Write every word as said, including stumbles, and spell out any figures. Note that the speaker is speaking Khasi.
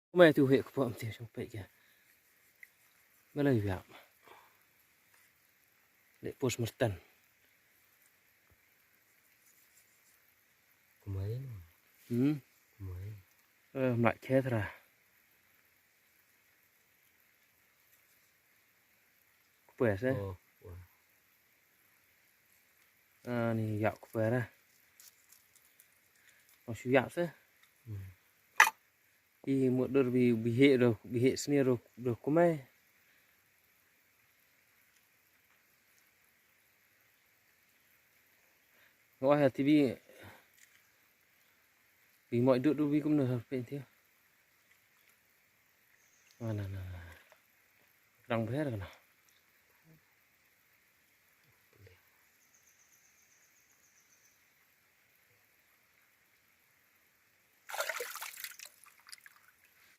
Kumai tu hek kpo am ti shong pek ya. Malai ya. Le postmortem. Kumai no. Hmm. Kumai. Eh, mlak khe thra. Kupe se. Oh, wah. Ah, ni yak kupe ra. Oh, shu yak se. Hmm. I mut dur bi, bi he ro, bi he sni ro, ro kumai. Wah, ya T V. Bi mo duk duk bi kumno ha pe ti. Mana na. Rang bher kana.